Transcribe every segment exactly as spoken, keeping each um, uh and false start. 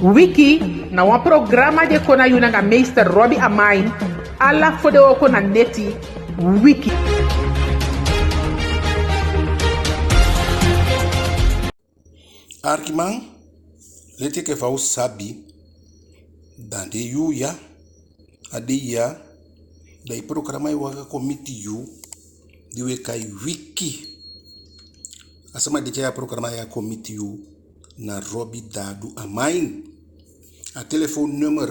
Wiki na wan programa di e kon na yu nanga meester Robbie Amain, ala fodewooko na neti. Wiki. Arkiman, leti enke fa u sabi, da den yuu ya, a dei ya, da i programa e waka kon miti yu, di u e kai Wiki. A sama di e tyai a programa ya kon miti yu, na Robbie Dadu Amain. A telefoonnummer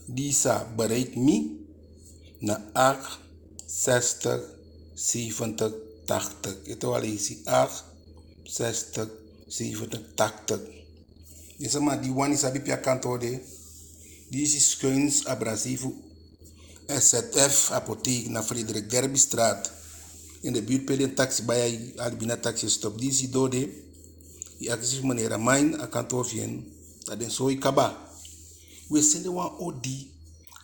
di i sa bereik mi na acht zestig zeventig tachtig. Ete wan leisi, acht zestig zeventig tachtig. Den sama di wani sabi pe a kantoo de, di i si schuins abrasi fu S Z F apotheek na Frederik Derbystraat, in de buurt pe den taxi bai, a Albina taxi stop. Di i si doo de, i akisi fu meneer Amain, a kantoo fi en, da den soi kaba. U e sende wan odi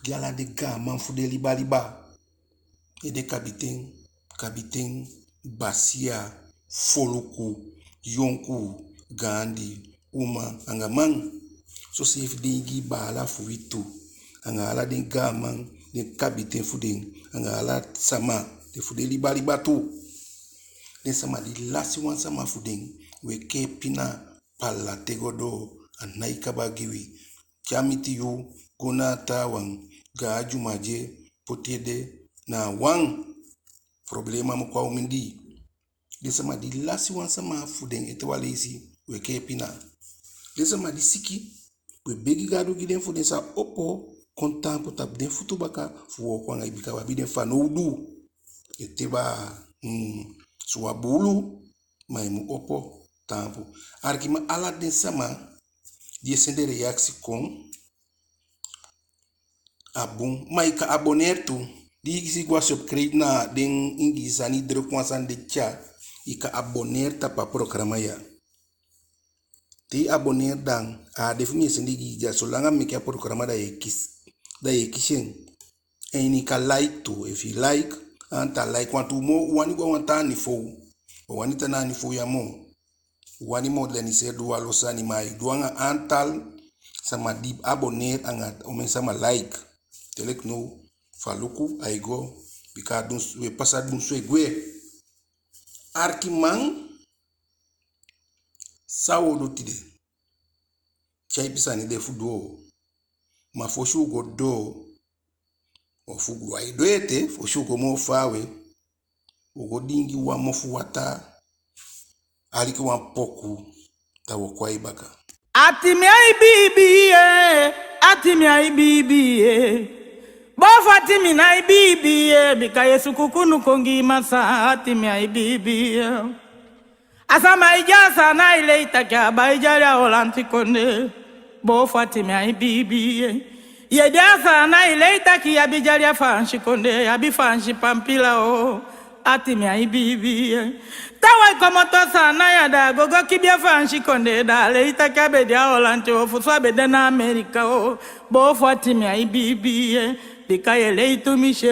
gi ala den gaaman fu den liba liba. Ede kabiten, kabiten, basiya, foluku, yonkuu, gaandi, uman anga man. Soseefi den Ingii baala fu wi tu, anga ala den gaaman, den kabiten fu den, anga ala sama, den fu den liba liba tu. Den sama di lasi wan sama fu den, u e kee pina pala te go doo, a nái kaba gi wi. Te a miti yu, go na a taawan, gaan dyumadye, poti ede na a wan. Problema mu kon a u mindii. Den sama di lasi wan sama fu den ete wan leisi, u e kee pina. Den sama di siki, u e begi Gadu gi den fu den sa opo kon taampu tapu den futu baka fu wooko anga i, bika u abi den fanowdu. Ete baa, mm, so wan buulu, ma i mu opo taampu. Arkiman, ala den sama di e sende reaksi kon, a bun. Ma i kan abonneer tu. Di i si go a subscribe na den Ingii sani, druk wan sani de tya, i kan abonneer tapu a programa ya. Te i abonneer, dan a de fu mi e sende gi i dya. Solanga mi meke a programa, da i e kisi, da i e kisi en. En i kan like tu. Efu i like, aantal like, wantu moo, u wani go a wan taa niveau. U wani tan na a niveau ya moo. U wani moderniseer, du wanlo sani, ma i du anga aantal sama di abonneer anga omen sama like. Te leki now, fa luku, ai go, bika dunsu, u e pasa dunsu e gwe. Arkiman, san u o du tide? Tyaipi sani de fu doo. Ma fosi u go doo, ofu u á e doo ete, fosi u go moo faawe, u go diingi wan mofu wataa, aliki wan poku, da u o kon a i baka. A sama e de a Saanan e lei taki a bai dyali a Olanti kondee. Boo fu a timi ai biibi, ye. Ye de a Saanan e lei taki i abi dyali a Faansi kondee, i abi Faansi pampila o. A timi ai biibi, ye. Taawan e komoto a Saanan ya, da a go go kibii a Faansi kondee, da a lei taki a be de a Olanti o, fu so a be de na Amerika o. Boo fu a timi ai biibi, ye. Bika ye lei tumisi,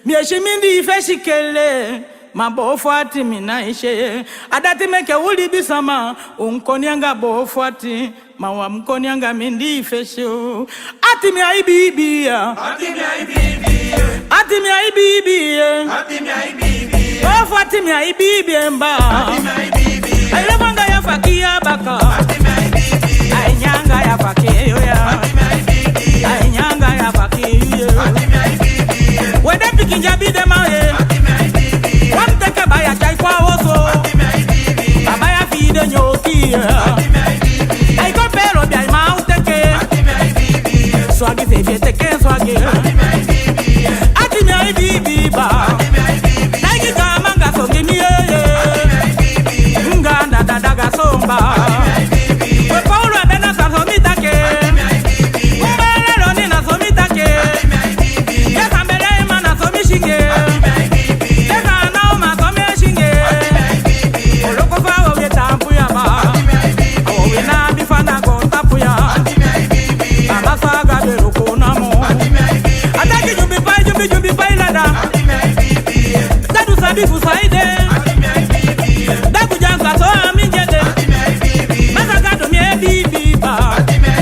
mi e si mindii fesi kele. Ma boo fu a timi nái si, ye. A dati meke u libisama, u mu koni anga boo fu a timi, ma u á mu koni anga mindii fesi o. A timi ai biibi, ya. A timi ai biibi, ye. A timi ai biibi, ye. A timi ai biibi, ye. Boo fu a timi ai biibi, ye, mba. A timi ai biibi, ye. Ai lobi anga ya, faki ya baka. A timi ai biibi, ye. Ai nyan anga ya, faki yo ya. A timi ai biibi, ye. Ai nyan anga ya, faki yo. A timi ai biibi, ye. We den pikin di abi den mma, ye. A timi ai biibi, ye. Wan teke bai a tyai kon a osu. A timi ai biibi, ye. A bai a fii den nyoki, ye. A timi ai biibi, ye. Ai kon pe lobi ai man o teke. A timi ai biibi, ye. Swagi seefi e teke swagi. A timi ai biibi, ye. A timi ai biibi, ba. A timi ai biibi, ye. Taigi gaanman anga songi mi, ye, ye. A timi ai biibi, ye. Anga anda dada anga songba. A timi ai biibi, ye. We Pawulu a be na sa so mi taki. A timi ai biibi, ye. Umba lelo ni na so mi taki. A timi ai biibi, ye. Ye sambele ma na so mi singi. A timi ai biibi, ye. Ye sa na o ma so mi singi. A timi ai biibi, ye. Oloko fa wo ye taampu ya ba. A timi ai biibi, ye. O we na bi fa na kon tapu ya. A timi ai biibi, ye. Baba sa ga be loko na mo. A timi ai biibi, ye. A taki jumbi pai, jumbi, jumbi pai lada. A timi ai biibi, ye. Gadu sabi fu saide. A timi ai biibi, ye. Dagu dyanka so a mi dyede. A timi ai biibi, ye. Masa Gadu mi e biibi ba. A timi ai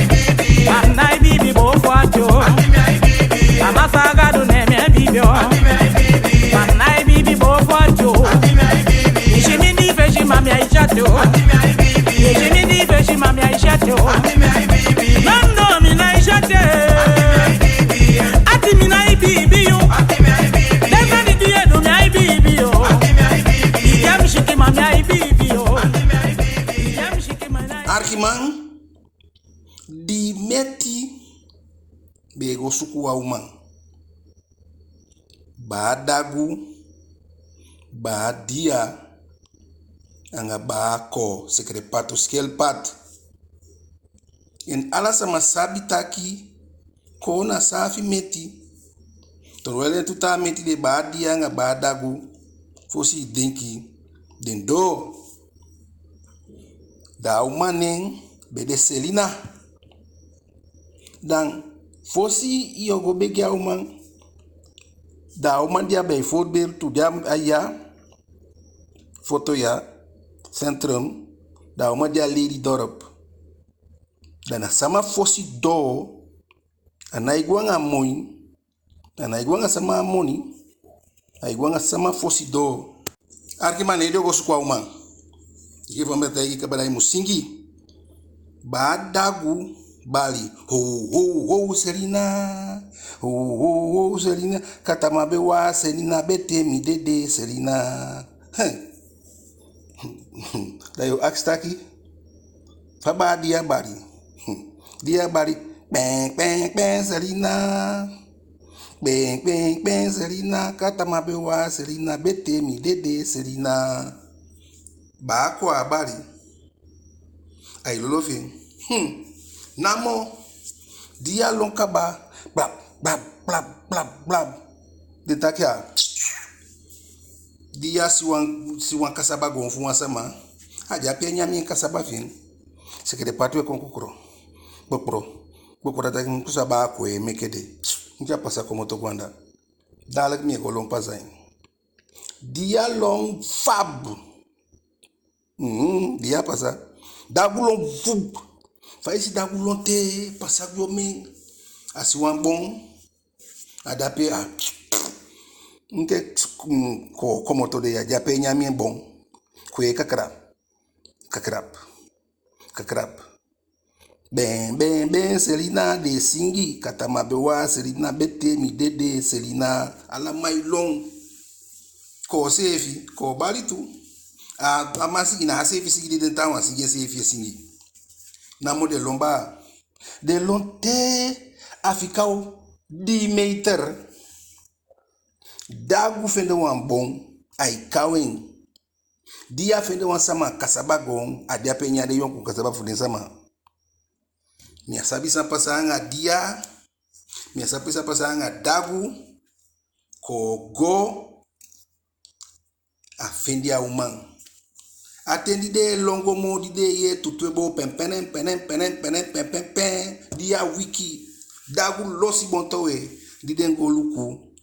Man di meti be e go suku wan uman. Baa Dagu, Baa Dia, anga Baa Koo, Sekere Patu, Skel Pat. En ala sama sabi taki Koo na saafi meti. Terwijl den tu taa meti de, Baa Dia anga Baa Dagu, fosi i denki, den doo. Da a uman nen be de Selina. Dan fosi yu o go begi a uman, da a uman de a bijvoorbeeld tu de a ya, foto ya, Centrum, da a uman de a Lelydorp. Da na sama fosi doo, a nái go anga moi, a nái go anga sama moni, ai go anga sama fosi doo. Arkiman, ne den o go suku a uman. Enke fa mi be taigi kaba, da i mu singi. Baa Dagu bali: Ho, ho, ho, Selina. Ho, ho, ho, Selina. Kata mi á be wai Selina, betee mi dede Selina. Hen. Da yu o akisi taki, fa Baa Dia bali? Dia bali: Kpen, kpen, kpen, Selina. Kpen, kpen, kpen, Selina. Kata mi á be wai Selina, betee mi dede Selina. Baa Koo á bali. Ai lolo fi en. Hmm. Namo. Dia lon kaba. Blab, blab, blab, blab, blab. Den taki a Dia si wan, si wan kasaba goon fu wan sama. A de ape e nyan en kasaba fi en. Sekere Patu e kon kukru. Kpokpro. Kpokpro, da a taki: Kusa, Baa Koo e meke de. Enke a pasa komoto go anda. Dadelijk mi e go lon pasa en. Dia lon fab. Mm, Dia pasa. Dagu lon vub. Fa i si Dagu lon te, pasa gwe omen. A si wan bon. A de ape a, enke, mm, Koo komoto de ya, a de ape e nyan en bon. Kwe kakrap. Kakrap. Kakrap. Kpen, kpen, kpen, Selina, den e singi. Kata mi á be wai Selina, betee mi dede Selina. Ala man e lon. Koo seefi, Koo bali tu. A, a man singi, na a seefi singi di den taawan singi, enseefi e singi. Namo den lon baa. Den lon te a fika dii meter. Dagu fende wan bon, ai kaw en. Dia fende wan sama kasaba goon, a de ape e nyan den yonku kasaba fu den sama. Mi á sabi san pasa anga Dia, mi á sabi san pasa anga Dagu. Koo go, a fende a uman. A ten di den e lon go moo, di den e yee tutu e boo: Pen, pen, pen, pen, pen, pen, pen, pen, pen, pen, Dia wiki. Dagu losi bontowe. Di den go luku,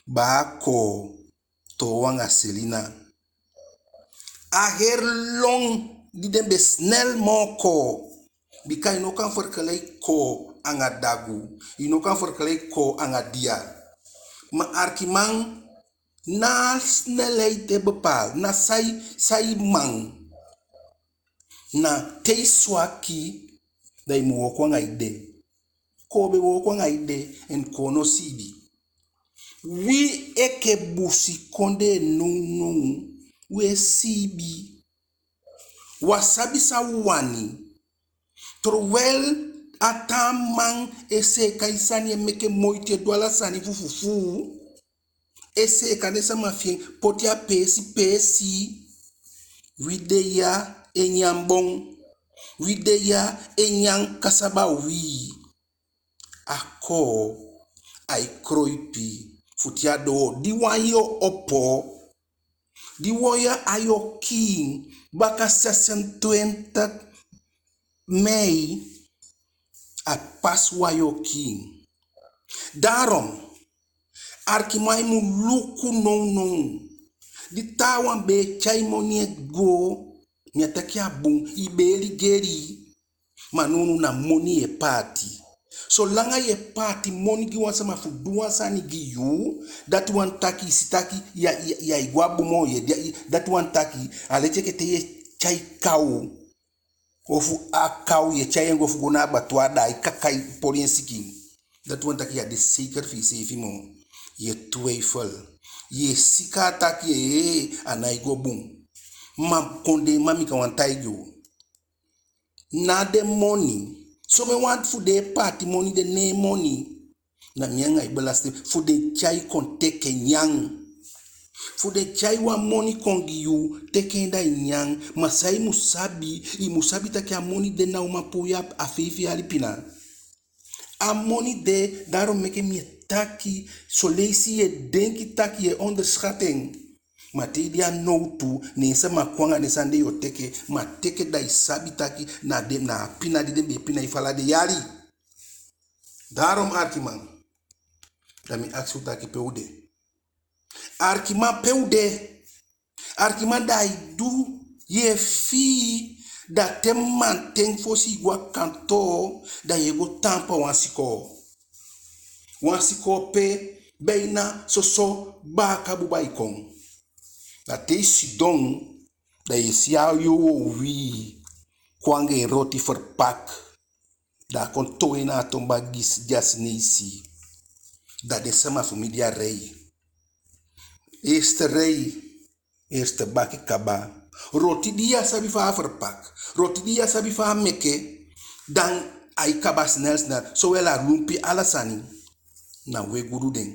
Baa Koo toow anga Selina. A heri lon di den be snel moo Koo. Bika i no kan vergelijk Koo anga Dagu. I no kan vergelijk Koo anga Dia. Ma arkiman, na snelheid e bepaal. Na sai, sai man. Na te i swaki, da i mu wooko anga ede. Koo be wooko anga ede, en Koo no siibi. Wi enke busikondee nownow, wi e siibi. Wi á sabi san wi wani. Terwijl a taa man e seeka en sani, e meke moiti, e du ala sani fu fufuu. E seeka den sama fi en, poti a peesi peesi. Wi de ya e nyan bon. Wi de ya e nyan kasaba uwii. A Koo, ai kroipi fu te a doo. Di wan yuu opo, di wan yuu a yuu kiin, baka zesentwintig mei, a pas wan yuu kiin. Daarom, arkiman, i mu luku nownow. Di taawan be e tyai moni e go, mi á taki a bun, i be e ligeli. Ma nownow na moni yu e paati. Solanga yu e paati moni gi wan sama fu du wan sani gi yu, dati wani taki, i si taki ya, ya, ya e go a bun moo, yu e, dati wani taki, a leti enke te yu e tyai kaw, ofu a kaw yu e tyai en go fu go na abattoir, da ai kaka, i poli en sikin. Dati wani taki ya de zeker fi iseefi moo. Yu e twijfel. Yu e si kaa taki, ee, a nái go bun. Ma kondee mama, mi kan wani taigi u. Ná den moni. Somen wan fu den e paati moni, den ná e moni. Na mi anga i belasting fu den tyai kon teke nyan. Fu den tyai wan moni kon gi yu, teke en da i nyan. Ma san i mu sabi, i mu sabi taki a moni de ná o man poi a, a feifi yali pina. A moni de, daarom meke mi e taki, son leisi yu e denki taki yu e onderschat en. Ma te i de a nowtu, ne sama kon anga den sani de yu o teke, ma teke da i sabi taki na den, na a pina di den be e pina i fu ala den yali. Daarom arkiman, da mi akisi u taki pe u de. Arkiman, pe u de. Arkiman, da i du, yu e fii, da te mamanten fosi i go a kantoo, da yu e go taampu a wan sikoo. Wan sikoo pe, beina soso baaka buba e kon. Da te i sidon, da yu e si a yu uwii kon anga en roti verpak. Da a kon towe na a tonba gi s-, gi a Sineisi. Da den sama fu mi di a rei. Eerste rei, eerste baki kaba. Roti di yu á sabi fa a verpak, roti di yu á sabi fa a meke, dan ai kaba snel snel. Sowel a lumpi, ala sani. Na u e gudu den.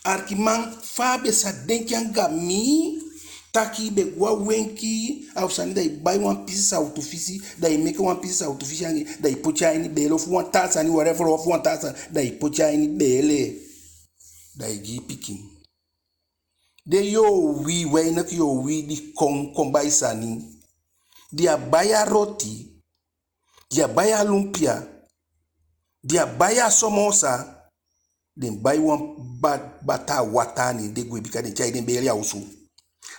Arkiman, fa a be sa denki anga mi, taki i be go a wenki, a u sani, da i bai wan pisi sawtu fisi, da i meke wan pisi sawtu fisi anga en, da i poti a ini beele, ofu wan taa sani, whatever, ofu wan taa sani, da i poti a ini beele. Da i gi i pikin. Den yu uwii, weinigi yu uwii di kon, kon bai sani. Di a bai a roti, di a bai a lumpia, di a bai a somosa, den bai wan ba-, bataa wataa, ne den gwe, bika den tyai den beele a osu.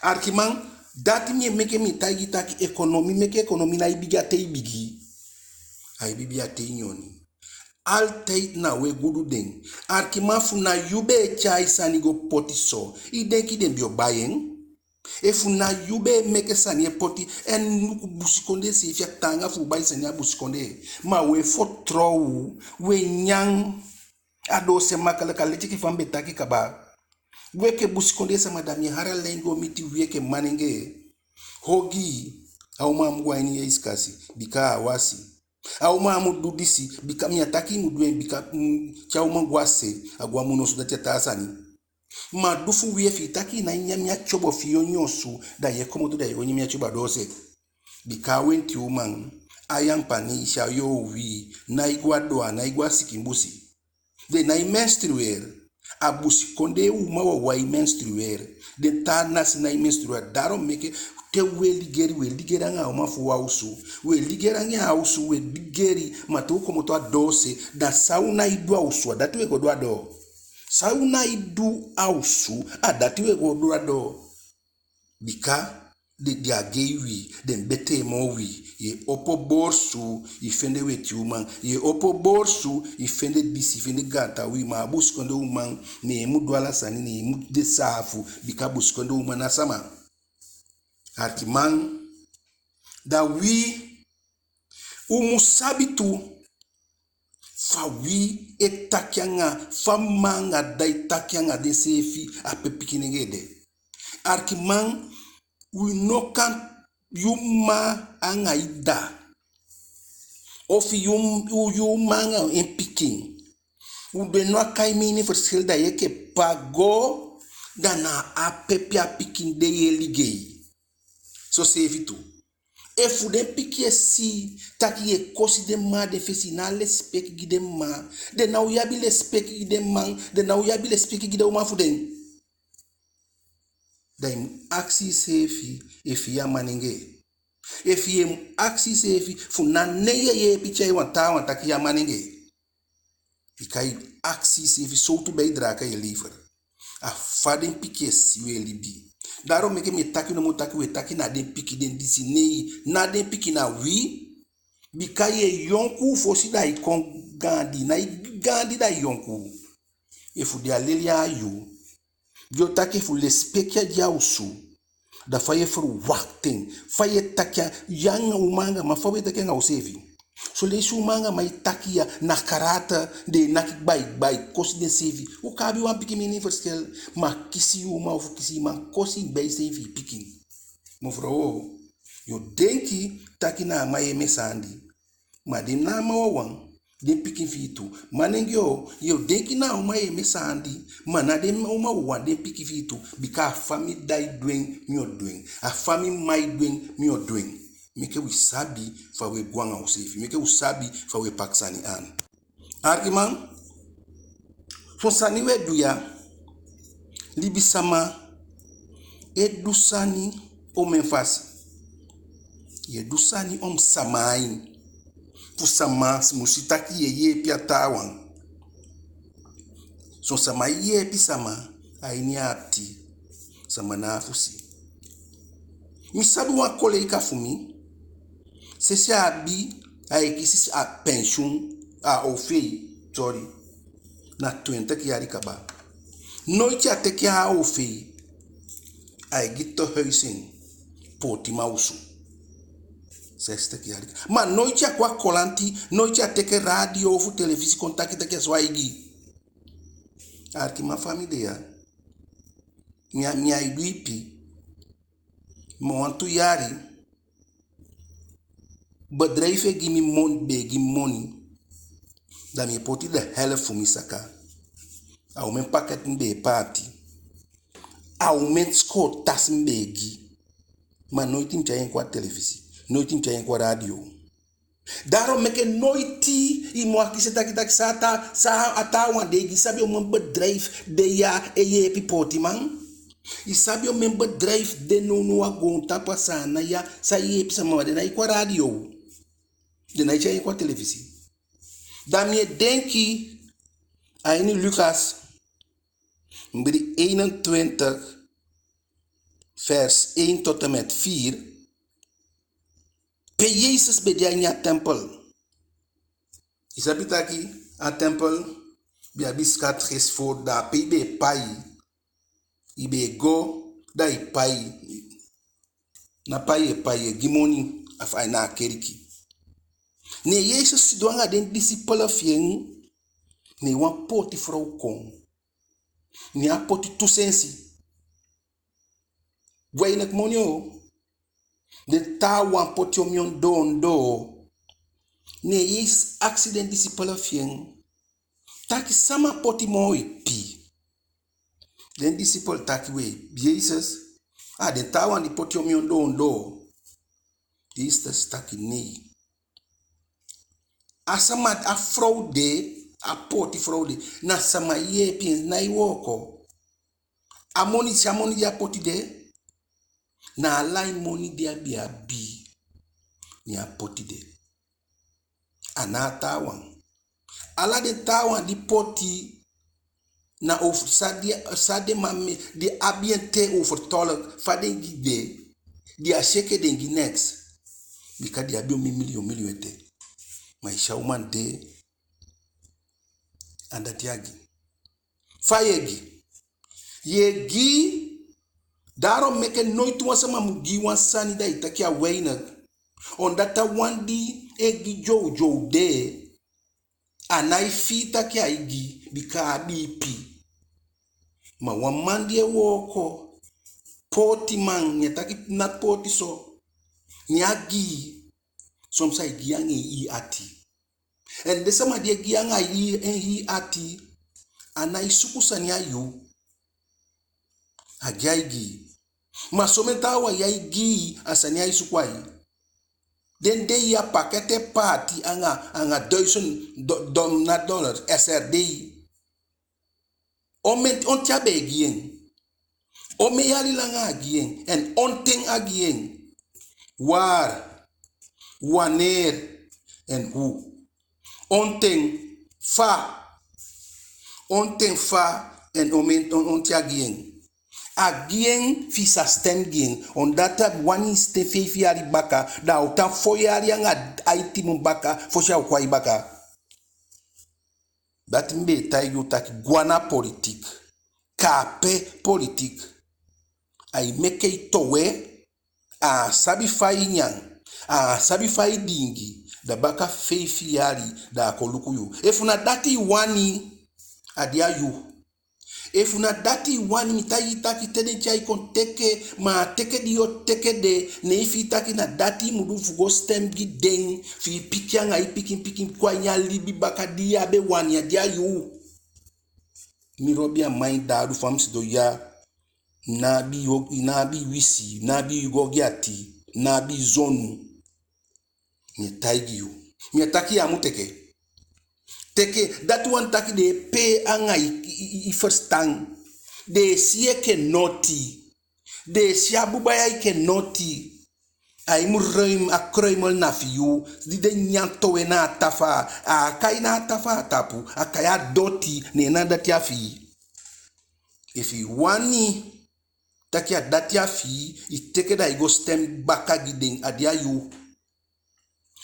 Arkiman, dati mi e meke mi taigi taki ekonomi, meke ekonomi nái bigi a te i bigi. Ai bigi a te i nyoni. Altijd na u e gudu den. Arkiman, fu na yu be e tyai sani go poti so, i denki den be o bai en? Efu na yu be e meke sani e poti, en luku busikondee seefi a taanga fu u bai sani a busikondee. Ma u e fitoow, u e nyan a doose makkelijk, leti enke fa mi be taki kaba. U enke busikondee sama, da mi e hali a lijn go miti u enke manengee. Ogii, a uman á mu go a ini ijskasi, bika a á wasi. A uman á mu du disi, bika mi á taki i mu du en, bika, mm, te a uman go a se, a go a munu osu, dati a taa sani. Ma du fu wi, efi i taki i nái nyan mi a tyobo fi i o nyan osu, da yu e komoto da yu o nyan mi a tyobo a doose. Bika a wenti uman, a yampanii, i si a yu uwii, nái go a doo, a nái go a sikin busi. Den nái menstrueer. A busikondee uman wawan e menstrueer. Den taa nasi nái menstrueer. Daarom meke te u e ligeli, u e ligeli anga a uman fu u a osu. U e ligeli anga en a osu, u e ligeli, ma te u komoto a doose, da san u nái du a osu, a dati u e go du a doo. San u nái du a osu, a dati u e go du a doo. Bika den, den á gei wi, den betee moo wi. Yu e opo borsu, i fende weti uman. Yu e opo borsu, i fende disi, i fende gaantan uwii. Ma a busikondee uman, ne en mu du ala sani, ne en mu de saafu, bika busikondee uman ná sama. Arkiman, da wi, u mu sabi tu fa wi e taki anga, fa mma anga dda e taki anga denseefi a pe pikinengee de. Arkiman, u no kan, yu mma anga i dda, ofu yu, yu, yu mma anga en pikin, u de no a kai mening verschil, da yu enke ppa go, da na a pe pe a pikin de yu e ligei. Soseefi tu. Efu den pikin e si taki yu e kosi den mma a den fesi, i ná a lesipeki gi den mma, den ná o abi lesipeki gi den mma, den ná o abi lesipeki gi den uman fu den. Da i mu akisi iseefi efu yu a manengee. Efu yu e mu akisi iseefi fu na nen yu e yeepi tyai wan taawan taki yu a manengee. Bika i akisi iseefi sowtu bijdrage yu e lever. A fa den pikin e si u e libi. Daarom meke mi e taki nomo taki u e taki na den pikin, den disi, nei, ná den pikin, na wi. Bika yu e yonkuu fosi da i kon gaandi, nái gaandi da i yonkuu. Efu den á leli en a yu, den o taki efu lesipeki á de a osu, da fa yu e verwacht en, fa yu e taki a, yu anga uman anga man, fa u e taki anga useefi. Son leisi uman anga man e taki ya, na karate, den e naki gbai gbai, kosi denseefi. U kan abi wan pikin mening verschil, ma kisi yu uman ofu kisi yu man, kosi en bee seefi i pikin. Mevrouw, yu o denki taki na a man yu e mesandi. Ma den ná a man wawan, den pikin fi i tu. Manengee o, yu o denki na a uman yu e meke sani, ma ná den uman wawan, den pikin fi i tu. Bika a fa mi dda e du en, mi o du en. A fa mi mma e du en, mi o du en. Meke wi sabi fa wi e go anga useefi. Meke wi sabi fa wi e paki sani aan. Alikiman, son sani wi e du ya, libisama e du sani omen fasi. Yu e du sani om sama ain. Fu sama mu si taki yu e yeepi a taawan. Son sama e yeepi sama a ini a ati. Sama ná a fu si. Mi sabi wan kolega fu mi, sensi a abi, a e kisi a pensioen, a O V, sorry, na twintig yali kaba. Noiti a teke a O V, a e gi tehuis en, pootiman osu. Zestig yali. Ma noiti a kon a kolanti, noiti a teke radio ofu telefisi kon taki taki a so a e gi. Alikiman, fa mi de ya, mi á, mi á e du ipi. Ma wantu yali, bedrijf e gi mi moni, be e gi mi moni. Da mi e poti de helft fu mi saka. A omen pakket mi be e paati. A omen sikoo tasi mi be e gi. Ma noiti mi tyai en kon a telefisi. Noiti mi tyai en kon a radio. Daarom meke noiti i mu akisi taki taki san a taa, san a taawan de e gi. I sabi omen bedrijf de ya e yeepi pootiman? I sabi omen bedrijf de nownow a goontapu a Saanan ya san e yeepi sama, ma den nái kon a radio. Den nái tyai en kon a telefisi. Da mi e denki a ini Lukas, Biri eenentwintig, vers één tot en met vier. Pe Yesus be de a ini a tempel. I sabi taki a tempel be abi schatkist fu, da pe i be e pai. I be e go, da i pai. Na pai i e pai, i e gi moni, a fu a ini a keliki. Ne Yesus sidon anga den disipel fi en, ne wan pooti frow kon. Ne a poti tu sensi. Weinig moni o. Den taawan poti omen ondoo ondoo. Ne Yesus akisi den disipel fi en taki: Sama poti moo ipi? Den disipel taki: We, Yesus, a den taawan di poti omen ondoo ondoo. Yesus taki: Nei. A sama, a frow de, a pooti frow de, na sama yeepi en, nái wooko. A moni, i si a moni di a poti de, na ala en moni di a be abi, ne a poti de. A ná a taawan. Ala den taawan di poti na over, san den, san den man di abi en te overtollig, fa den gi de, den á si enke den gi neks. Bika den abi omen miliyun miliyun ete. Ma i si a uman de, a dati a gi. Fa i e gi? I e gi. Daarom meke noiti wan sama mu gi wan sani da i taki a weinig. Omdat a wan di e gi dyowdyow de, a nái fii taki ai gi, bika a abi ipi. Ma wan man di e wooko, pootiman, ne a taki na pooti so, ne a gi, soms ai gi anga en hii ati. En den sama di e gi anga en hii ati, a nái suku sani a yu. A gi ai gi. Ma somen taawan ya e gi a sani ai suku a yu. Den dei ya pakket e paati anga, anga duizend do-, dom na dollar, S R D. Omen, onten a be e gi en? Omen yali langa a gi en? En onten a gi en? Waar, wanneer en hoe? Onten, fa? Onten, fa en omen, on-, onten a gi en? A gi en fi i sa stem gi en. Omdat a wani i stem feifi yali baka, da a o tan fo yali anga aiti mun baka fosi a o kon a i baka. Dati mi be e taigi u taki gwana politiek, kaape politiek, ai meke i towe, a á sabi fa i nyan, a á sabi fa i diingi, da baka feifi yali da a kon luku yu. Efu na dati i wani, a de a yu. Efu na dati i wani, mi taigi i taki te den tyai kon, teke, ma a teke di yu o teke de, ne i fii taki na dati i mu du, fu go stem gi den, fi i pikin anga i pikin pikin kon a ini a libi baka di yu á be wani, a de a yu. Mi lobi a man, i daadu fa mi sidon ya. Ná abi yu, ná abi wisi, ná abi yu go gi ati, ná abi zonu. Mi e taigi yu. Mi e taki yu á mu teke. Teke, dati wani taki den e pee anga i, i, i, i ferstan. Den e si yu enke noti. Den e si a buba ya enke noti. Ai mu ruim, a kruimel na fi yu. Di den nyan towe na a tafaa, a á kai na a tafaa tapu, a kai a doti, ne na dati a fi i. Efu i wani taki a dati a fi i, i teke, da i go stem baka gi den, a de a yu.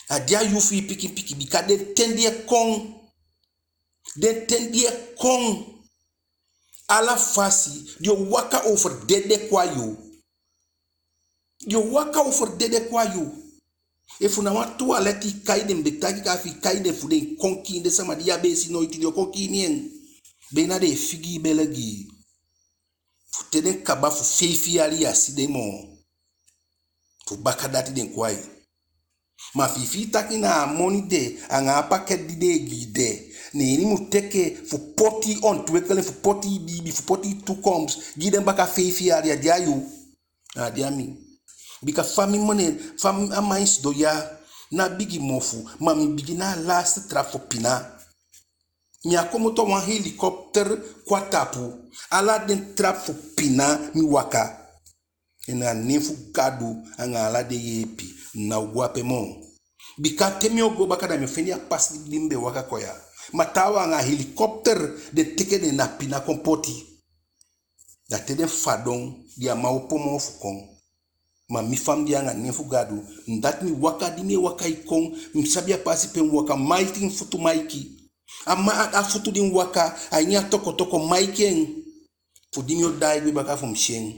A de a yu fi i pikin pikin, bika den ten di e kon. Den ten di e kon. Ala fasi, den o waka over dede kon a yu. Den o waka over dede kon a yu. Efu na wan toilet i kai den, mi be taki kaa, fi i kai den fu den kon kiin den sama di yu á be e si noiti, den o kon kiin en. Be na den e figi i bele gi i. Fu te den kaba fu feifi yali yu á si den moo. Fu baka dati den kon a i. Ma fi i fii taki na a moni de, anga a paket di den e gi i de, ne i mu teke fu poti i ontwikkeling, fu poti i biibi, fu poti i toekomst, gi den baka feifi yali, a de a yu. A á de a mi. Bika fa mi moni, fa mi, a man sidon ya, ná bigi mofu, ma mi bigin na a laatste trap fu pina. Mi á komoto a wan helikopter kon a tapu. Ala den trap fu pina mi waka. En na a nen fu Gadu anga ala den yeepi, mi ná o go ape moo. Bika te mi o go baka, da mi o fende a pasi di mi be waka kon ya. Ma taawan anga helikopter den teke den na pina kon poti. Da te den fadon, den á man opo moo fu kon. Ma mi fa mi de, anga nen fu Gadu, mi dati mi waka, di mi e waka e kon, mi sabi a pasi pe mi waka, maiki, mi futu maiki. A ma, a, a futu di mi waka a ini a tokotoko, maiki en. Fu di mi o daai gwe baka fu mi si en.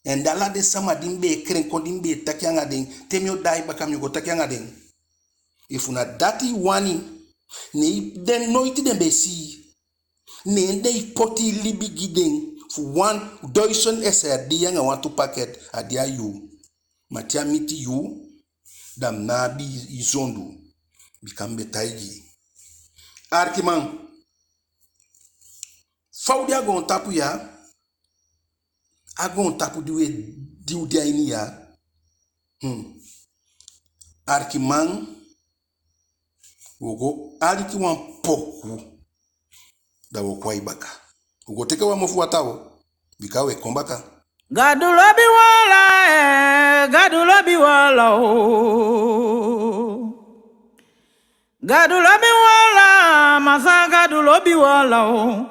En da ala den sama di mi be e kren kon, di mi be e taki anga den, te mi o daai baka mi o go taki anga den. Efu na dati i wani, ne i, den noiti den be si i. Ne den e poti i libi gi den fu wan duizend S R D anga wantu paket, a de a yu. Ma te a miti yu, da mi ná abi i zondu. Bika mi be taigi i. Arkiman, fa u de a goontapu ya, a goontapu di u e, di u de a ini ya. Hmm. Arkiman, u o go aliki wan poku, da u o kon a i baka. U go teke wan mofu wataa o, bika u e kon baka. Gadu lobi u ala, eh, Gadu lobi u ala o. Gadu lobi u ala, Masa Gadu lobi u ala o.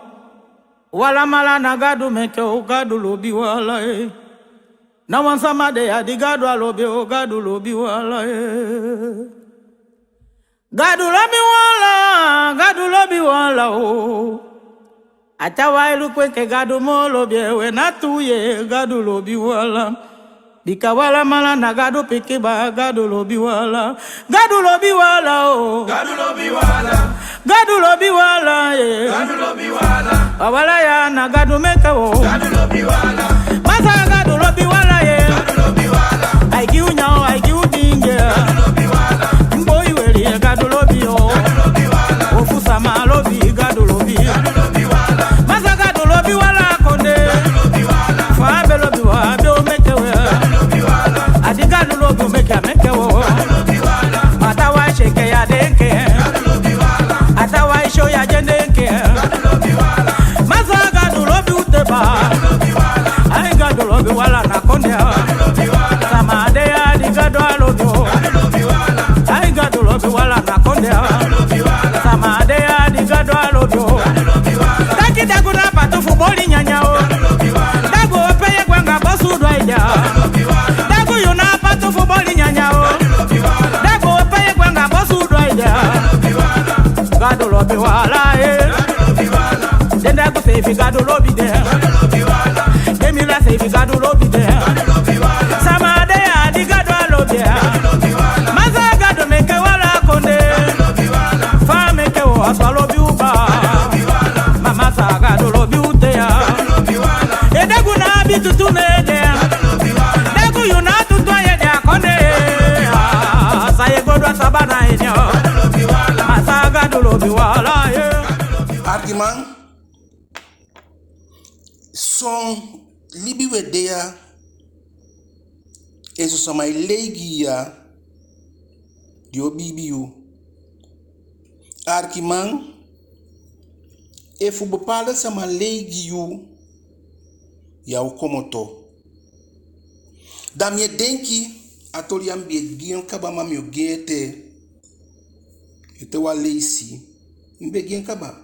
U alamala na Gadu meke u, Gadu lobi u ala, eh. Na wan sama de ya di Gadu á lobi o, Gadu lobi u ala, eh. Gadu lobi u ala, Gadu lobi u ala o. A taawan e luku enke Gadu moo lobi en, we na tuu ye, Gadu lobi u ala. Bika u alamala na Gadu pikin baa, Gadu lobi u ala. Gadu lobi u ala o. Gadu lobi u ala. Gadu lobi u ala, eh. Gadu lobi u ala. A u ala ya na Gadu meke u o. Gadu lobi u ala. Masa Gadu lobi u ala, eh. Gadu lobi u ala. Ai gi u nyan o, ai gi u diingi. Gadu lobi u ala. Mboi weli, eh, Gadu lobi o. Gadu lobi u ala. Ofu sama lobi, Gadu lobi. Gadu lobi u ala. Masa Gadu lobi u ala kondee. Gadu lobi u ala. Fa a be lobi u, a be o meke u. Gadu lobi u ala. A di Gadu lobi u meke a meke u o. Gadu lobi u ala. Ma taawan si enke ya de enke. A taawan e si u ya dyendee enke. Masa Gadu lobi u te baa. Ai Gadu lobi u ala na kondee. Sama de ya di Gadu á lobi o. Ai Gadu lobi u ala na kondee. Sama de ya di Gadu á lobi o. Taki dagu na patu fu boli nyanyan o. Dagu, ope ye gwe anga bosu du a i de. Dagu, yu na patu fu boli nyanyan o. Dagu, ope ye gwe anga bosu du a i de. Gadu lobi u ala, eh. Den dagu seefi Gadu lobi den. Den mula seefi Gadu lobi den. Sama de ya di Gadu á lobi. Masa Gadu meke u ala kondee. Fa a meke u o, a so a lobi u baa. Ma Masa Gadu lobi u te ya. libi we de ya, en so sama e lei gi yu ya, den o biibi yu. Arkiman, efu bepaalde sama lei gi yu, yu á o komoto. Da mi e denki, a toli ya mi be e gi en kaba, ma mi o gi en ete, ete wan leisi. Mi be e gi en kaba.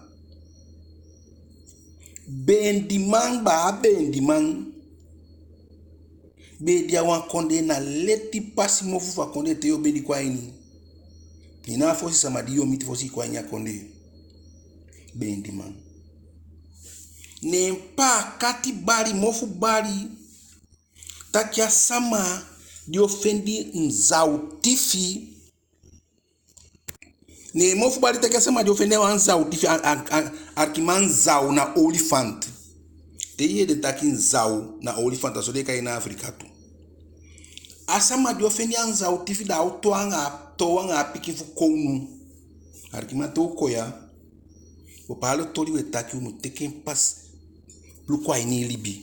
Beendiman, baa beendiman, be e de a wan kondee, na leti pasi mofu fu a kondee te yu o beendi kon a ini. Ne na a fosi sama di yu o miti fosi i kon a ini a kondee. Beendiman. Ne paakati bali, mofu bali, taki a sama di o fende nzaw tifi. Ne mofu bali taki a sama di o fende wan nzaw tifi, a, a, a, arkiman, nzaw na olifant. Te i yee den taki nzaw na olifant, a so den e kai en na Afrika tu. A sama di o fende a nzaw tifi, da a o toow anga, toow anga a pikin fu kownu. Arkiman, te u kon ya, bepaalde toli we taki, u mu teke en pasi luku a ini i libi.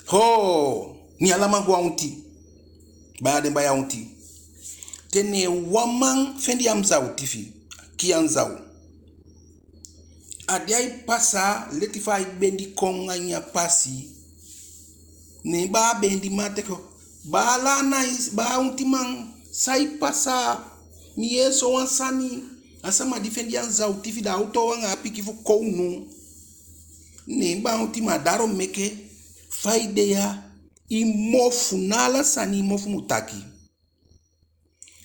Ho, ne ala man go a onti. Baya den baya onti. Te ne wan man fende a nzaw tifi, kii a nzaw. A de ai pasa, leti fa ai bendi kon a ini a pasi. Ne baa beendiman teke, baa Lanai, baa ontiman, sai pasa? Mi yee sowan sani. A sama di fende a nzaw tifi, da a o toow anga a pikin fu kownu. Ne baa ontiman, daarom meke fa i de ya, i mofu, na ala sani i mofu mu taki.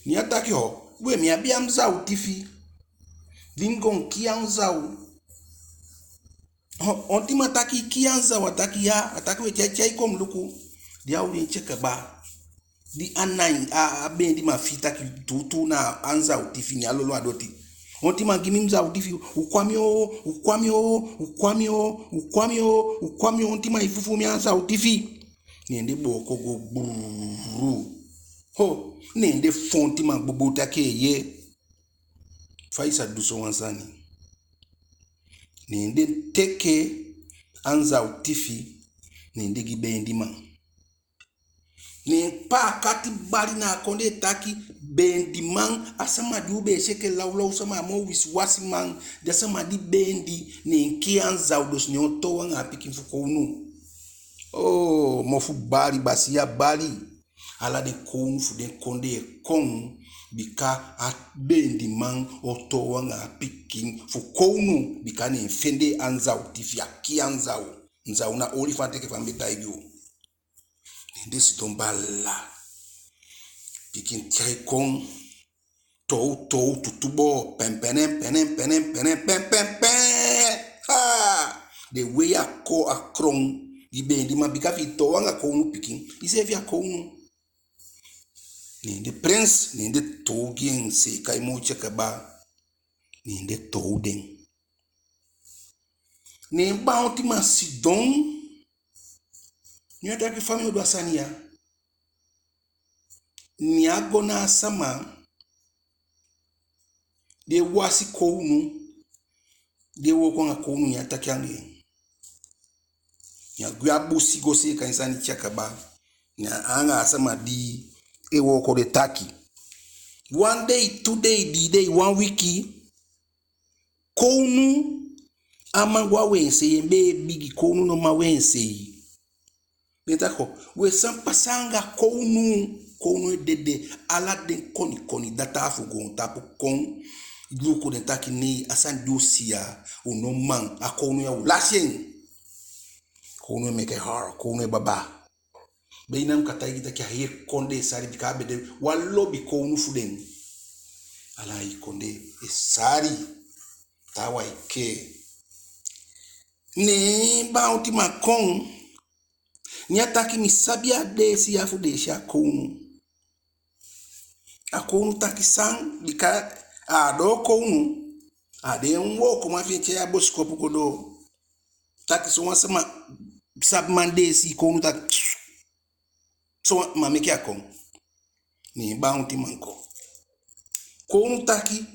Ne a taki, ho, we, mi abi a nzaw tifi. Di mi go kii a nzaw. Ho, ontiman taki i kii a nzaw? A taki ya. A taki, we, tyai, tyai kon mi luku. Di a oli en te kaba, di a nai, a, a beendiman fii taki tuutuu na a nzaw tifi, ne a lolo a doti. Ontiman, gi mi mi nzaw tifi. U kon a mi o, u kon a mi o, u kon a mi o, u kon a mi o, u kon a mi o, ontiman, i fufuu mi a nzaw tifi. Ne den booko go gbururu. Ho, ne den fon ontiman gbogbo taki, eeye, fa i sa du sowan sani? Ne den teke a nzaw tifi, ne den gi beendiman. Ne paakati bali na a kondee taki, beendiman, a sama di u be e si enke lawlaw sama, a moo wisiwasiman, da a sama di beendi, ne en kii a nzaw, dus ne en o toow anga a pikin fu kownu. Oo, mofu bali, basiya bali. Ala den kownu fu den kondee e kon, bika a beendiman o toow anga a pikin fu kownu, bika ne en fende a nzaw tifi, a kii a nzaw. Nzaw na olifant, enke fa mi be taigi u. Ne den sidon bala. Pikin tyai kon. Toow, toow, tutuboo, pen, penen, penen, penen, penen, pen, pen, pen. Ha! Den wei a ko, a kron gi beendiman, bika fi i toow anga kownu pikin, iseefi a kownu. Ne den prins, ne den toow gi en, seeka en moo te kaba. Ne den toow den. Ne baa ontiman sidon. Ne a taki, fa mi o du a sani ya? Ne a go na a sama di e wasi kownu, di e wooko anga kownu, ne a taki anga en. Ne a gwe a busi go seeka en sani te kaba. Ne a anga a sama di e wooko de taki. Wan dei, tu dei, dii dei, wan wiki. Kownu, a man go a wensei, en bee bigi, kownu no man wensei. Den taki, we, san pasa anga kownu? Kownu e dede. Ala den konikoni data fu goontapu kon luku den taki, nei, a sani di u si ya, u no man, a kownu ya u lasi en. Kownu e meke hor, kownu e baba. Be i na mi kan taigi taki a hii kondee e sali, bika a be de wan lobi kownu fu den. Ala a hii kondee e sali. Taawan e kee. Ne baa ontiman kon. Ne a taki, mi sabi a deesi ya fu deesi a kownu. A kownu taki san, bika a á doo kownu. A de en wookoman fi en tyai a bosikopu go doo. Taki sowan sama sabi man deesi, kownu taki, sowan man meke a kon. Ne baa ontiman kon. Kownu taki,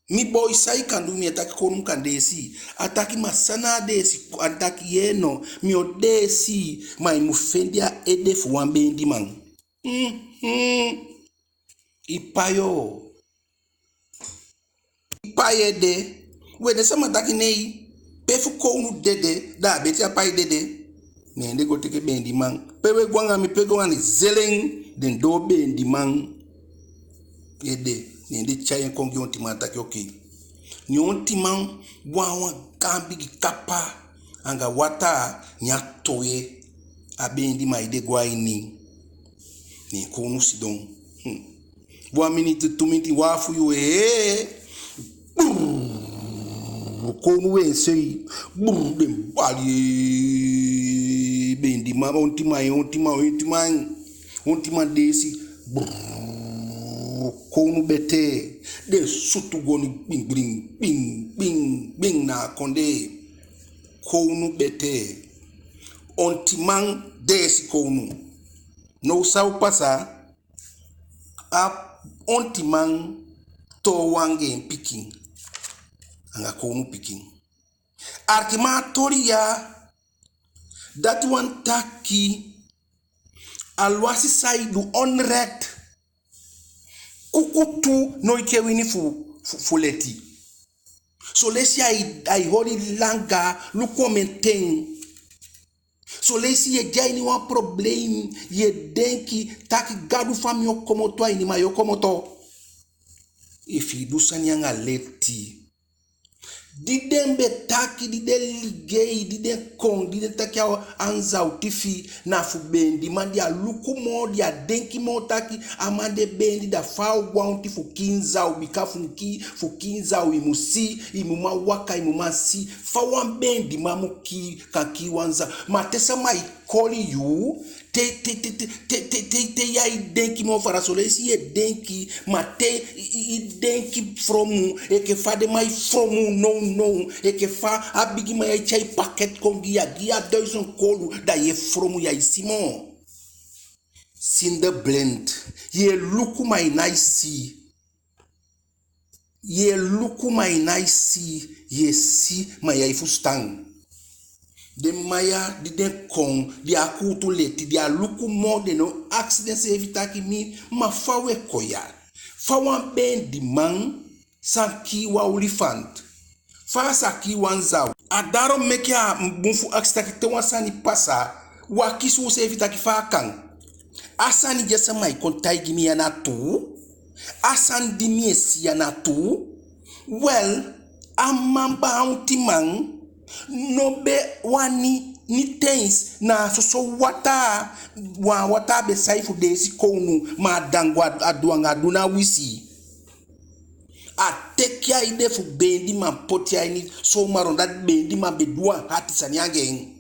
Mi boi, san i kan du? Mi e taki kownu mu kan deesi. A taki ma san na a deesi? A taki yee no, mi o deesi, ma i mu fende a ede fu wan beendiman. Mhm. I pai o. I pai ede. We, den sama taki nei, pe fu kownu dede, da a beti a pai dede. Ne den go teke beendiman. Pe we go anga mi, pe go anga mi, zelen, den doo beendiman ede. Ne den tyai en kon gi ontiman, taki okei. Ne ontiman go a wan gaan bigi kapa anga wataa, ne a towe a beendiman ede go a ini. Ne kownu sidon. Hmm. Wan miniti, tu miniti, wan afu yuu, ee. Brrr, kownu wensei. Brrr, den bali, ee, beendiman, ontiman, ontiman, ontiman. Ontiman deesi. Brrr, kownu betee. Den sutu goni, gbin, gbin, gbin, gbin, gbin, na a kondee. Kownu betee. Ontiman deesi kownu. Now san o pasa? A ontiman toow anga en pikin, anga kownu pikin. Alikiman, a toli ya, dati wani taki, alwasi san i du onrecht, kukutu noiti e wini fu, fu, fu leti. Son leisi ai, ai holi langa, luku omen ten. Son leisi yu e de a ini wan probleem, yu e denki taki Gadu, fa mi o komoto a ini, ma yu o komoto. Efu i du sani anga leti. Di den be taki, di den ligei, di den kon, di den taki a, a nzaw tifi, na fu beendiman. Den á luku moo, den á denki moo taki a man de beendi, da fa a o go a onti fu kii nzaw, bika fu kii, fu kii nzaw i mu si, i mu man waka, i mu man si. Fa wan beendiman mu kii, kan kii wan nzaw? Ma te sama e koli yu, te, te, te yu á e denki moo, fa da son leisi yu e denki, ma te i, i, i denki fromu, enke fa den man e fromu nownow, enke fa a bigiman ya e tyai paketi kon gi yu, a gi yu a duizend kolu, da yu e fromu, yu á e si moo. Ziende blind. Yu e luku ma yu nái si. Yu e luku ma yu nái si, yu e si ma yu á e fusutan. Den man ya di den kon, den á kuutu leti, den á luku moo, den no akisi denseefi taki mi, ma fa u e kon ya? Fa wan beendiman sa kii wan olifant? Fa a sa kii wan nzaw? A daarom meke a bun fu akisi taki te wan sani pasa, u akisi useefi taki fa a kan. A sani di a sama e kon taigi mi ya na tuu? A sani di mi e si ya na tuu? Wel, a man, baa ontiman, no be wani nitens, na soso wataa, wan wataa be sai fu deesi kownu, ma a dango a du anga a du na wisi. A teke a ede fu beendiman poti a ini, so ma ron dati beendiman be du wan ati sani anga en.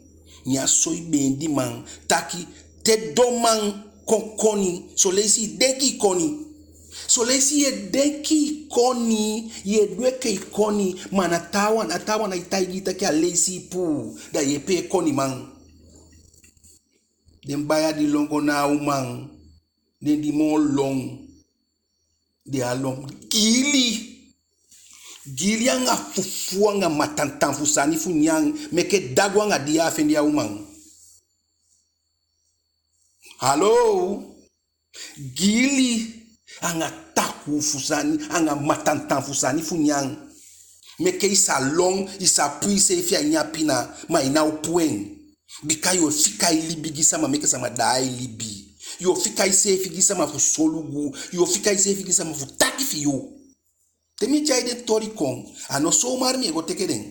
Ne a soi beendiman taki te donman kon koni, son leisi i denki i koni. Son leisi yu e denki i koni, yu e du enke i koni, ma na taawan, a taawan nái taigi i taki a leisi i puu, da yu e pee koniman. Den baya di lon go na a uman, den di moo lon, den á lon. Giili. Giili anga fufuu anga matantan fu sani fu nyan, meke dagu anga dii á fende a uman. Hallo? Giili anga takuu fu sani, anga matantan fu sani fu nyan. Meke i sa lon, i sa puu iseefi a ini a pina, ma i ná o puu en. Bika yu o fika i libi gi sama, meke sama daai i libi. Yu o fika iseefi gi sama fu solugu, yu o fika iseefi gi sama fu taki fi yu. Te mi e tyai den toli kon, a no zomaar mi e go teke den.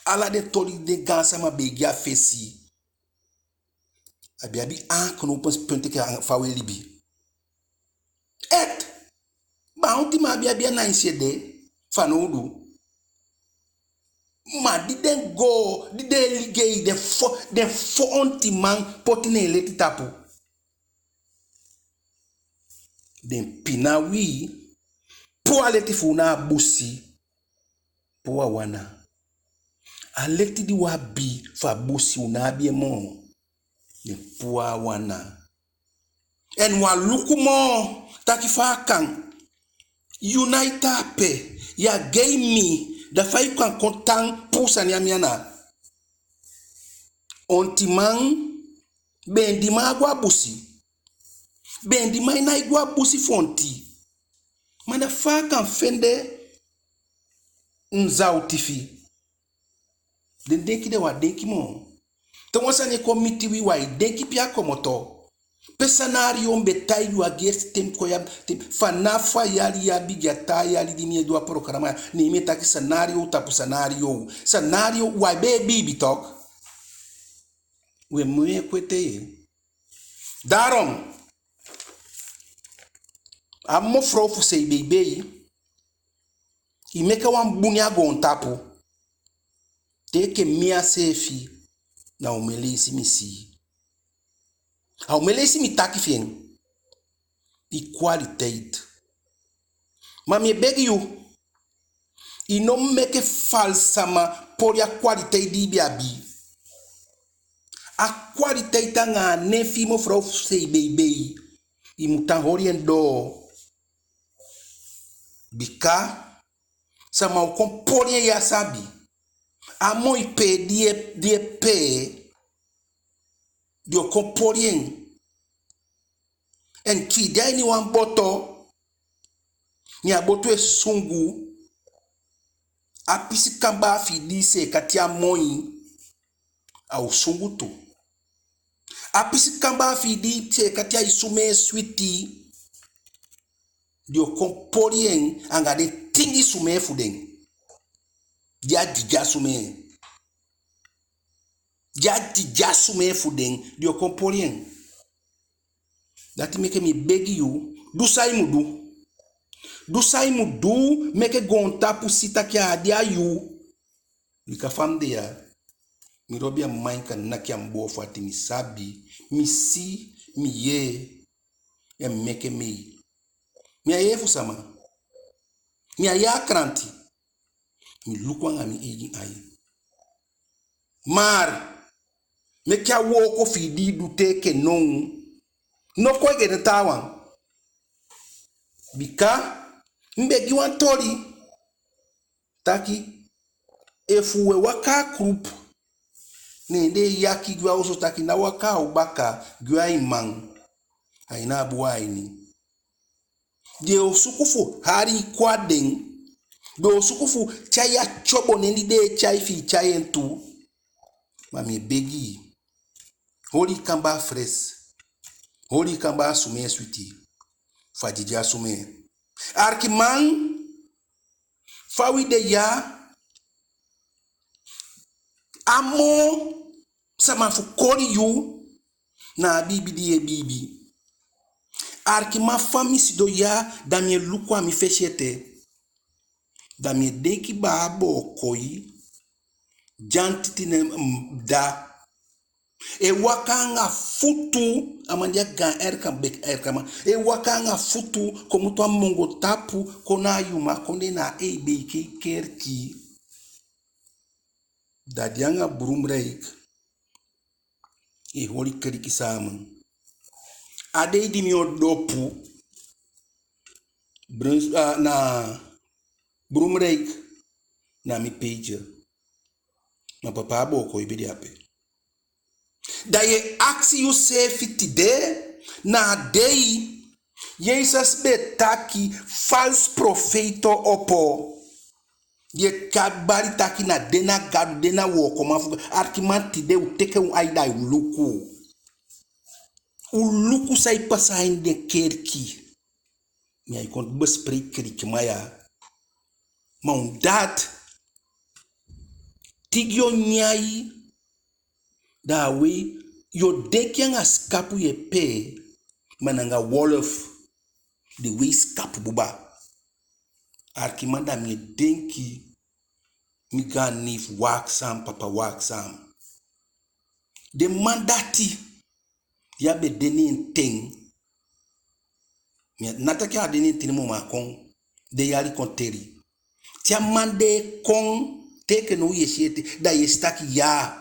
Ala den toli di den gaansama be e gi a fesi, a be abi aanknopingspunt enke fa u e libi. Echt. Baa ontiman á be abi a naaisi ede fanowdu. Ma di den go, di den e ligei, den fo, den fo ontiman poti neen leti tapu. Den pina wi, puu a leti fu u na a busi, puu a wan ana. A leti di u abi fu a busi u ná abi en moo. Den puu a wan ana. En u á luku moo taki fa a kan. Yu nái tan ape, yu á gei mi, da fa yu kan kon tan puu sani a mi ana? Ontiman, Bendiman á go a busi. Bendiman nái go a busi fu onti. Ma da fa a kan fende nzawtifi? Den denki de wi á denki moo. Te wan sani e kon miti wi, wi á e denki pe a komoto. Pe scenario mi be taigi yu a gersi ten mi kon ya, ten, fanafu a yali ya bigi a taa yali di mi e du a programa ya, ne mi e taki scenario tapu scenario. Scenario, wi á be e biibi toch. Wi e mu e kweti. Daarom, a mevrouw fu C B B, i meke wan bun a goontapu. Te enke mi a seefi, na omen leisi mi si. A omen leisi mi taki fi en. I kwaliteit. Ma mi e begi yu, i no meke falsi sama poli a kwaliteit di i be abi. A kwaliteit anga a nen fi i, mevrouw C B B, i mu tan holi en doo. Bika sama o kon poli en, yu á sabi. A moi pee di e, di e pee, den o kon poli en. En fi i de a ini wan boto, ne a boto e sungu, a pisi kambaa fi i di i seeka te a moi, a o sungu tu. A pisi kambaa fi i di i seeka te ai sumee switi, den o kon poli en anga den tingi sumee fu den. Di a didya sumee. Di a didya sumee fu den, den o kon poli en. Dati meke mi begi yu, du san i mu du. Du san i mu du, meke goontapu si taki a á de a yu. Bika fa mi de ya, mi lobi a mma, i kan naki a mi boo fu ati, mi sabi, mi si, mi yee, en mi meke mei. Mi á yee fu sama. Mi á yee a kranti. Mi luku anga mi eigi ain. Maar meke a wooko fi i di i du te enke now, no kon enke den taawan. Bika mi be gi wan toli taki, efu u e waka a groep, ne den e yaki gwe a osu taki ná waka a u baka, gwe a i man, a i ná abi wan a ini. Den o suku fu hali i kon a den. Den o suku fu tyai a tyobo nen di den e tyai fi i tyai en tu. Ma mi e begi i, holi i kambaa fres. Holi i kambaa sumee switi. Fa didya sumee. Arkiman, fa wi de ya, a moo sama fu koli yu na a biibi di yu e biibi. Arkiman, fa mi sidon ya, da mi e luku a mi fesi ete. Da mi e denki baa Bookoi, Dyantiti, ne, mm, da. E waka anga futu, a man di a gaan erka, bek erka man. E waka anga futu komoto a Mongo Tapu kon na a Yuma Kondee, na a Eibekei kerki. Da den anga Brumrijk e holi keliki samen. A dei di mi o dopu, Bruns-, ah, na Brumrijk, na mi peetje. Ma papa Bookoi be de ape. Da yu e akisi yuseefi tide, na a dei Jesesi be taki falsi profeiti o opo. Di e tyai bali taki na den na Gadu, den na wookoman fu Gadu. Arkiman, tide u teke u ain da u luku. U luku san e pasa a ini den keliki. Mi á e kon bespreek kelikiman ya. Ma u dati, tigi o nyan i, da a wei, yu o denki anga sikapu yu e pee, ma na anga wolf den wei sikapu buba. Arkiman, da mi e denki mi gaan neef Waakzaam, papa Waakzaam. Den man dati, di a be de ne en ten. Mi á taki a de ne en ten moo, ma a kon, den yali kon teli. Te a man de e kon, te enke now yu e si ete, da yu e si taki ya,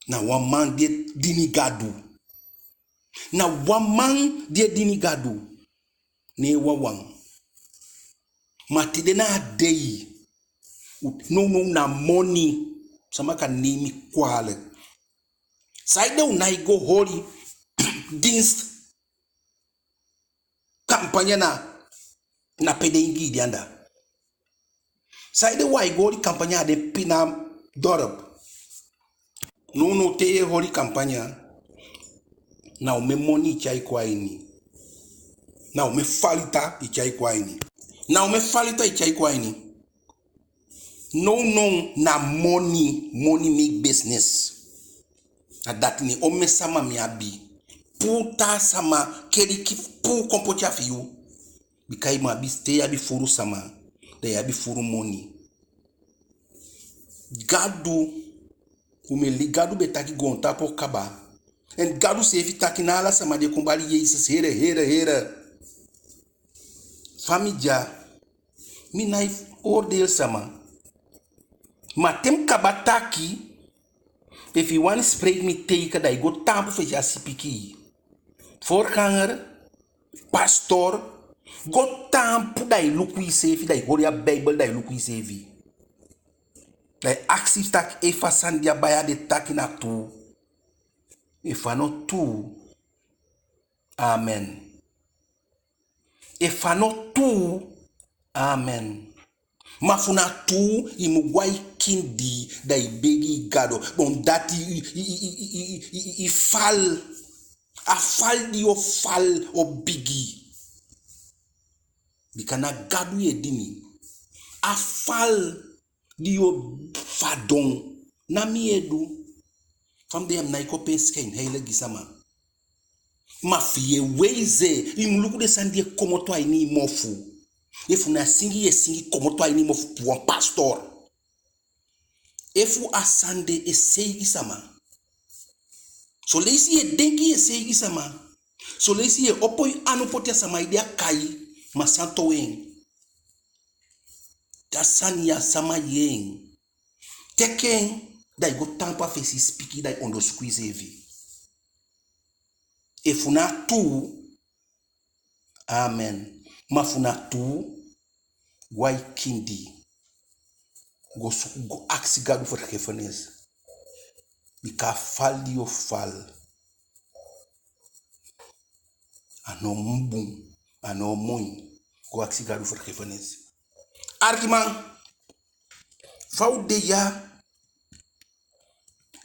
na wan man di e dini Gadu. Na wan man di e dini Gadu. Ne wawan. Ma tide na a dei, u, nownow na moni. Sama kan neem mi kwalijk. Saide u nái go holi dienst, kampanya na, na pe den Ingii de anda? Saide u ái go holi kampanya a den pina dorp? Nownow te yu e holi kampanya, na omen moni i tyai kon a ini. Na omen falita i tyai kon a ini. Na omen falita i tyai kon a ini. Nownow na moni, moni meki business. A dati, ne omen sama mi abi. Puu taa sama keliki, puu kon poti a fi yu. Bika i mu abi, te yu abi furu sama, da yu abi furu moni. Gadu, u mu e lei, Gadu be taki goontapu o kaba. En Gadu seefi taki na ala sama di e kon bali Jesesi, Here, Here, Here. Fa mi de ya, mi nái oordeel sama. Ma te mi kaba taki, efu i wani spreek mi tegen, da i go taampu fesi a sipikii. Voorganger, pastor, go taampu, da i luku iseefi, da i holi a Beibel, da i luku iseefi. Da i akisi taki efu a sani di a baya de taki na tuu. Efu a no tuu, amen. Efu a no tuu, amen. Ma efu na tuu, i mu go a i kindi, da i begi i Gado. Bon, dati i, i, i, i, i, i, i fal. A fal di yu o fal o bigi. Bika na Gadu yu e dini. A fal di yu o fadon, ná mi e du. Fa mi de ya, mi nái kon opo en schijnheilig gi sama. Ma fi yu e weise, i mu luku den sani di e komoto a ini i mofu. Efu na singi yu e singi komoto a ini i mofu, wan pastor. Efu a sani de e seigi sama. Son leisi yu e denki yu e seigi sama. Son leisi yu e opo yu anu poti a sama ede a kai, ma san towe en? Da sani ya, sama yee en. Teke en, da i go taampu a fesi sipikii, da i ondoosuku iseefi. Efu na tuu, amen. Ma efu na tuu, go a i kindi. Go suku, go akisi Gadu vergiffenis. Bika a fal di yu o fal, a no bun, a no moi. Go akisi Gadu vergiffenis. Arkiman, fa u de ya,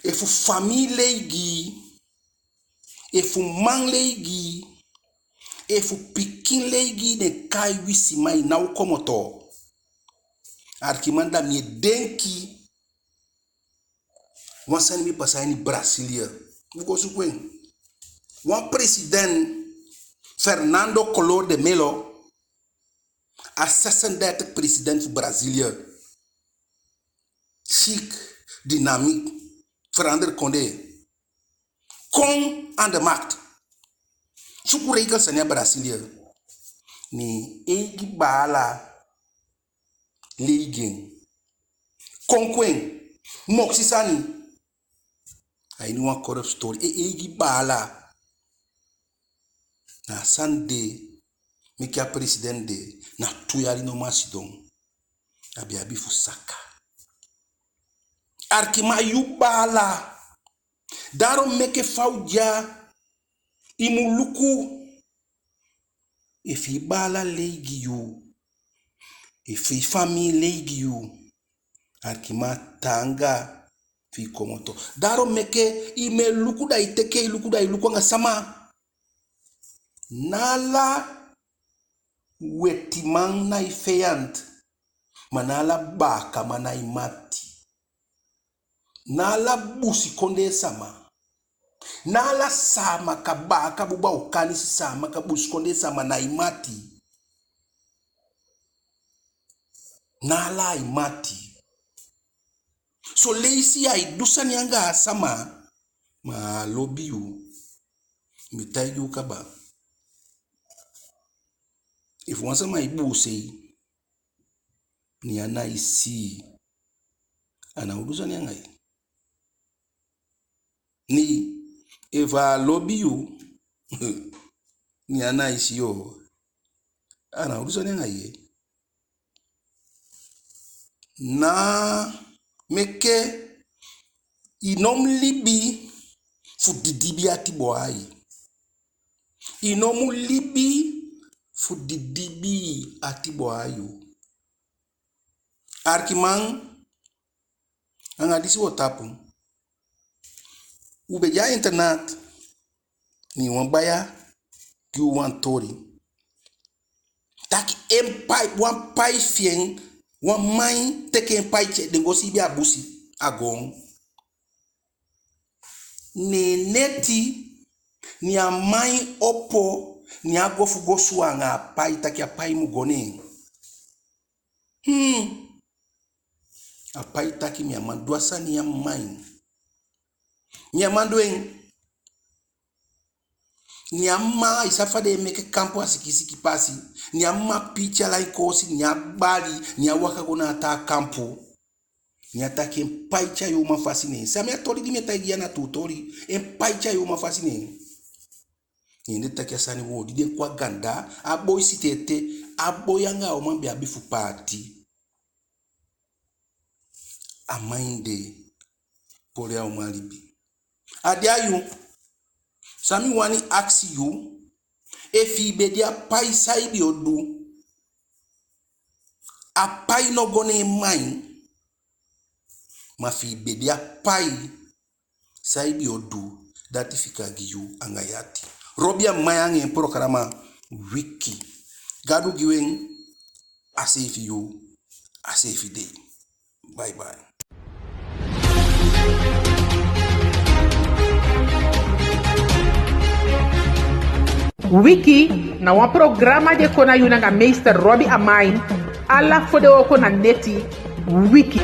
efu famii lei gi i, efu man lei gi i, efu pikin lei gi i, den kai wisiman, i ná o komoto. Arkiman, da mi e denki wan sani mi pasa a ini Brasilia. U go suku en. Wan president, Fernando Collor de Mello, a zesendertig president fu Brasilia. Chic, dynamiek, verander kondee. Kon aan de macht. Suku regel sani a Brasilia. Ne en eigi baala lei gi en. Kon kon en. Moksi sani. A ini wan corrupt story. En eigi baala. Na a sani de meke a president de, na tu yali nomo a sidon. A be abi fu saka. Arkiman, yu baala. Daarom meke fa u de ya, i mu luku. Efu i baala lei gi yu, efu i famii lei gi yu, arkiman, taanga fi i komoto. Daarom meke i mu e luku, da i teke i luku, da i luku anga sama. Ná ala wetiman na i feyanti, ma ná ala baakaman na i mati. Ná ala busikondee sama. Ná ala Saamaka, baaka buba, Okanisi, Saamaka, busikondee sama na i mati. Ná ala a i mati. Son leisi ai du sani anga a sama, ma a lobi yu. Mi taigi u kaba. Efu wan sama e buuse i, ne a nái si i, a ná o du sani anga i. Ne efu a lobi yu, ne a nái si i, a ná o du sani anga i. Na meke i no mu libi fu didibii ati boo a yu. I no mu libi fu didibii ati boo a yu. Arkiman, anga disi wo tapu. U be de a internaat, ne wan baya gi u wan toli. Taki en pai, wan pai fi en, wan man teke en pai tyai, den go siibi a busi, a goon. Ne neti, ne a man opo, ne a go fu go suwa anga a pai, taki a pai mu go neen. Hmm. A pai taki mi á man du a sani ya, man. Mi á man du en. Ne a man, i sabi fa den e meke kampu a sikin sikin pasi. Ne a man piiti a lai koosi, ne a bali, ne a waka go na a taa kampu. Ne a taki en pai tyai uman fasi neen. San mi, a toli di mi e taigi yu ya na tuu toli. En pai tyai uman fasi neen. Ne den taki a sani wooko, di den kon a ganda, a boi sitee ete, a boi anga a uman be abi fu paati. A man de poli a uman libi. A de a yu. San mi wani akisi yu, efu i be de a pai, san i be o du? A pai no go ne en man, ma efu i be de a pai, san i be o du? Dati fika gi yu anga yu ati. Robi Amain anga en programa Wiki. Gadu gi u en a seefi yuu, a seefi dei. Bye bye. Wiki na wan programa di e kon na yu nanga meester Robi Amain, ala fodewooko na neti. Wiki.